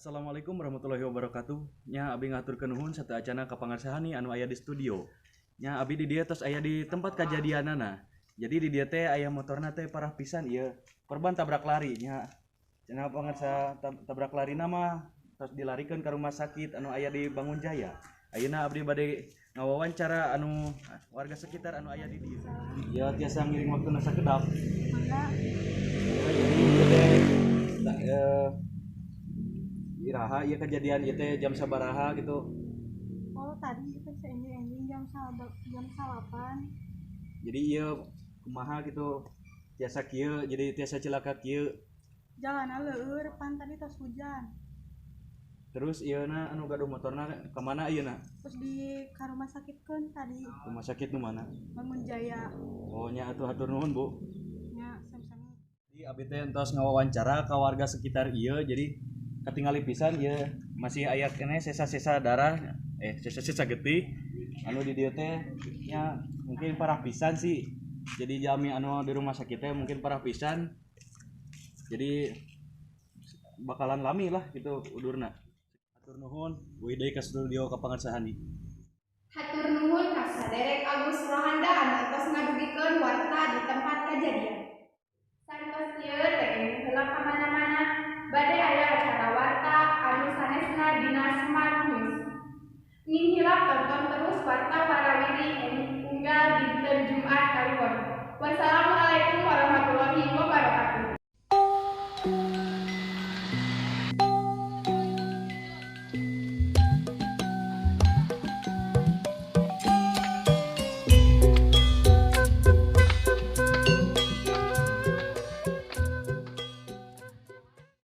Assalamualaikum warahmatullahi wabarakatuh. Nya, abi ngahaturkeun nuhun sateuacanna ka pangarsahani anu aya di studio. Nya, abi di dieu tos aya di tempat kajadianana. Jadi di dieu teh aya motorna teh parah pisan ieu. Korban tabrak lari nya. Cenah pangarsa tabrak lari mah tos dilarikeun ka rumah sakit anu aya di Bangun Jaya. Ayeuna abdi bade ngawawancara anu warga sekitar anu aya di dieu. Ya, tiasa ngiring waktuna sakedap? Mangga. Ya, jadi ieu teh iraha ieu kejadian ieu teh, jam sabaraha gitu? Oh, tadi itu enjing-enjing jam 9. Jadi ieu kumaha gitu tiasa kieu, jadi tiasa cilaka kieu? Jalan leur pan tadi tos hujan. Terus ieu na anu gaduh motorna kemana ieu na? Terus di ka rumah sakitkeun tadi. Rumah sakit nu mana? Bangun Jaya. Oh nya atuh, hatur nuhun, Bu. Nya, sami-sami. Jadi abdi teh entos ngawawancara ka warga sekitar ieu, jadi katingali pisan ieu masih aya keneh sesa-sesa darah, sesa-sesa getih anu di dieu teh nya. Mungkin parah pisan sih, jadi jalmi anu di rumah sakit teh mungkin parah pisan, jadi bakalan lami lah gitu udurna. Hatur nuhun, uih deui ka studio ka pangarsahani. Hatur nuhun ka saderek Agus Rohanda anu tos ngadugikeun warta di tempat kejadian. Saentos ieu.